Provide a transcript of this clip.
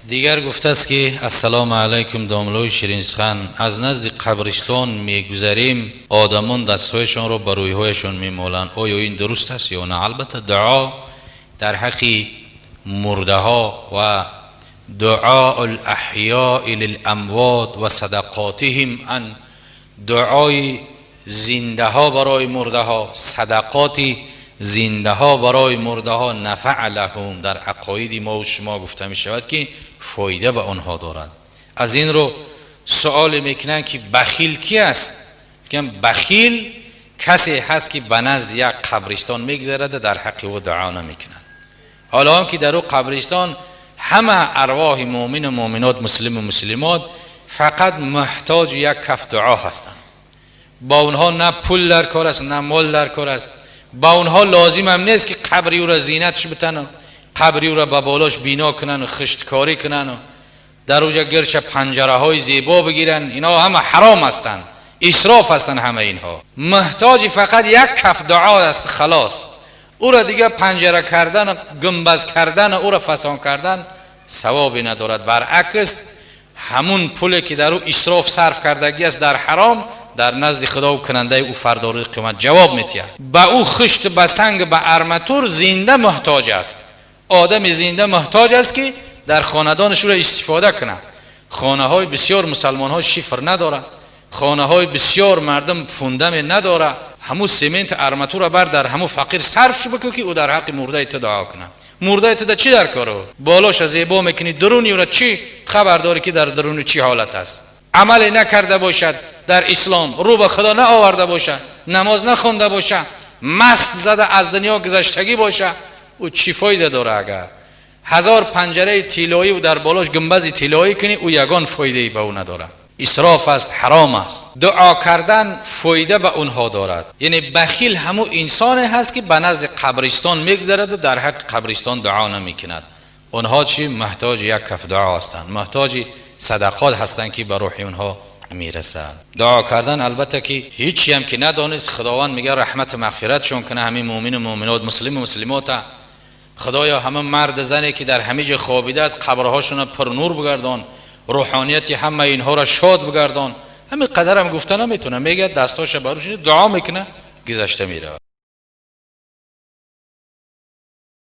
Дигар гуфтааст, ки ассалому алайкум, домлои ширинсухан, аз назди қабристон мегузарем, одамон дастҳояшонро ба рӯйҳояшон мемоланд, оё ин дуруст аст ё на? Албатта, дуо дар ҳаққи мурдаҳо ва дуоу лаҳёи лиламвот ва садақотиҳим, ан дуои зиндаҳо барои мурдаҳо, садақоти зиндаҳо барои мурдаҳо нафаъ лаҳум, дар ақоиди мо шумо гуфта мешавад, ки фоида ба онҳо дорад. Аз ин рӯ суоле мекунанд, ки бахил ки аст? Мегӯянд, бахил касе ҳаст, ки ба назди як қабристон мегузарад, дар ҳаққи ӯ дуо намекунад, ҳоло он ки дар ӯ қабристон ҳама арвоҳи муъмину муъминот, муслиму муслимот фақат муҳтоҷи як каф дуо ҳастанд. Ба онҳо на пул дар кор аст, на мол дар кор аст. Ба онҳо лозим ҳам нест, ки қабри ӯро зинатш битананд, қабри ӯро ба болош бино кунанд, хишткорӣ кунанд, дар уҷа гирша панҷараҳои зебо бигиранд. Инҳо ҳама ҳаром ҳастанд, исроф ҳастанд. Ҳама инҳо муҳтоҷи фақат як каф дуо аст, халос. Ӯро дигар панҷара кардан, гумбаз кардан, ӯро фасон кардан савобе надорад. Баръакс, ҳамун пуле ки дар ӯ исроф сарф кардагӣ аст дар ҳаром, дар назди худо кунандаи ӯ фардо рӯзи қиёмат ҷавоб метиҳад. Ба ӯ хишт, ба санг, ба арматур зинда муҳтоҷ аст. Одами зинда муҳтоҷ аст, ки дар хонадонаш ӯро истифода кунад. Хонаҳои бисёр мусалмонҳо шифр надорад, хонаҳои бисёр мардум фундамент надорад. Ҳамун семент, арматура бар дар ҳамун фақир сарф бикун, ки ӯ дар ҳаққи мурдаи ту дуо кунад. Мурдаи ту да чӣ дар кору? Болоша зебо мекунӣ, дуруни ӯра чӣ хабар дорӣ, ки дар дуруни чӣ ҳолат аст? Амале накарда бошад дар ислом, рӯ ба худо наоварда бошад, намоз нахонда бошад, маст зада аз дунё гузаштагӣ бошад, ӯ чӣ фоида дора? Агар ҳазор панҷараи тиллоӣ дар болош гумбази тиллоӣ кунӣ, ӯ ягон фоидае ба ӯ надорад. Исроф аст, ҳаром аст. Дуо кардан фоида ба онҳо дорад. Яъне бахил ҳамун инсоне ҳаст, ки ба назди қабристон мегузараду дар ҳаққи қабристон дуо намекунад. Онҳо чӣ муҳтоҷи як каф дуо ҳастанд, муҳтоҷи садақот ҳастанд, ки ба рӯҳи онҳо мерасад. Дуо кардан, албатта, ки ҳичиам ки надонист, худованд мега раҳмату мағфиратшон кунад ҳамин муъмину муъминот, муслиму муслимота. Худоё, ҳама мард зане ки дар ҳамин ҷо хобидааст, қабрҳошонро пурнур бигардон, рӯҳонияти ҳама инҳоро шод бигардон. Ҳамин қадарам гуфта наметавонам. Мегӯяд, дастҳоша барӯш дуо мекунад, гузашта меравад.